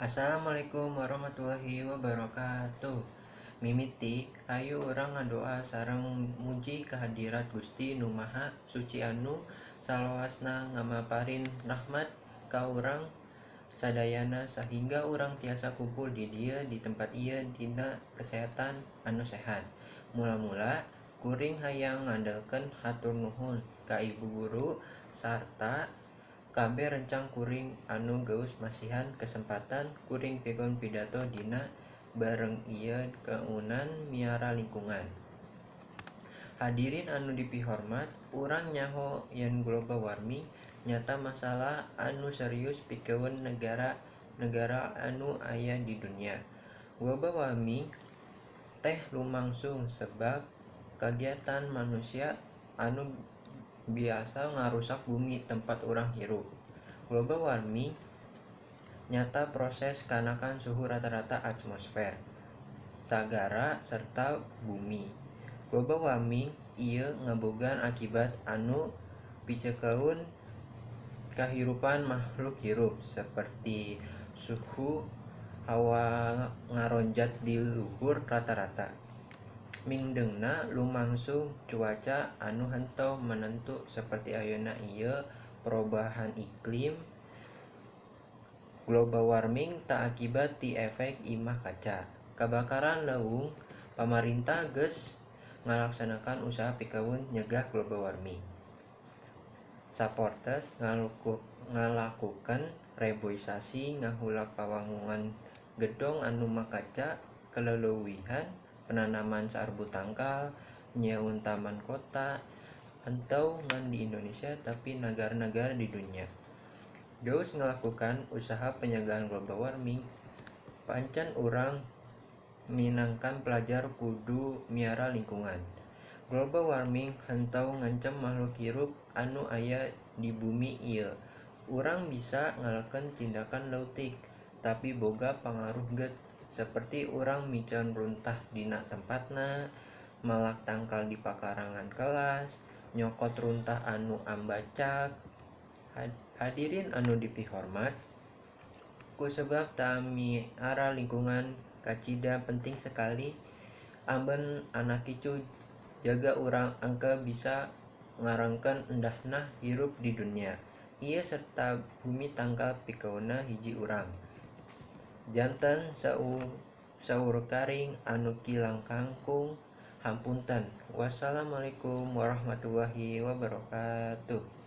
Assalamualaikum warahmatullahi wabarakatuh. Mimiti hayu urang ngadoa sareng muji kehadirat Gusti Nu Maha Suci anu salawasna ngamaparin rahmat ka urang sadayana sahingga urang tiasa kumpul di dieu di tempat ieu dina kesehatan anu sehat. Mula-mula kuring hayang ngandelkeun hatur nuhun ka ibu guru sarta kabeh rencang kuring anu geus masihan kesempatan kuring pikeun pidato dina bareng ieu keunan miara lingkungan. Hadirin anu dipihormat, urang nyaho yen global warming nyata masalah anu serius pikeun negara-negara anu aya di dunia. Global warming teh lumangsung sebab kagiatan manusia anu biasa ngarusak bumi tempat urang hirup. Global warming nyata proses kanakan suhu rata-rata atmosfer, sagara serta bumi. Global warming ieu ngabogaan akibat anu picekaeun kahirupan makhluk hirup seperti suhu hawa ngaronjat di luhur rata-rata. Mingdengna lumangsung cuaca anu henteu menentu seperti ayeuna ieu perubahan iklim. Global warming ta akibat ti efek imah kaca, kabakaran leuweung. Pamarentah geus ngalaksanakan usaha pikeun nyegah global warming, sapertos ngalakukeun reboisasi, ngahulak pawangunan gedong anu makaca kaleleuwihan, penanaman saerbu tangkal, nyieun taman kota. Henteu ngan di Indonesia, tapi nagara-nagara di dunia geus ngalakukan usaha pencegahan global warming. Pancen urang minangka pelajar kudu miara lingkungan. Global warming henteu ngancem makhluk hirup anu aya di bumi ieu. Urang bisa ngalakukeun tindakan leutik tapi boga pangaruh gede, seperti urang miceun runtah dina tempatna, malak tangkal di pakarangan kelas, nyokot runtah anu ambacak. Hadirin anu dipihormat, kusebab tamiara lingkungan kacida penting sekali amben anak kicu jaga urang engke bisa ngarangkeun endahna hirup di dunia ieu serta bumi tangkal pikeunna hiji urang. Janten saur karing anu kirang langkung hapunten. Wassalamualaikum warahmatullahi wabarakatuh.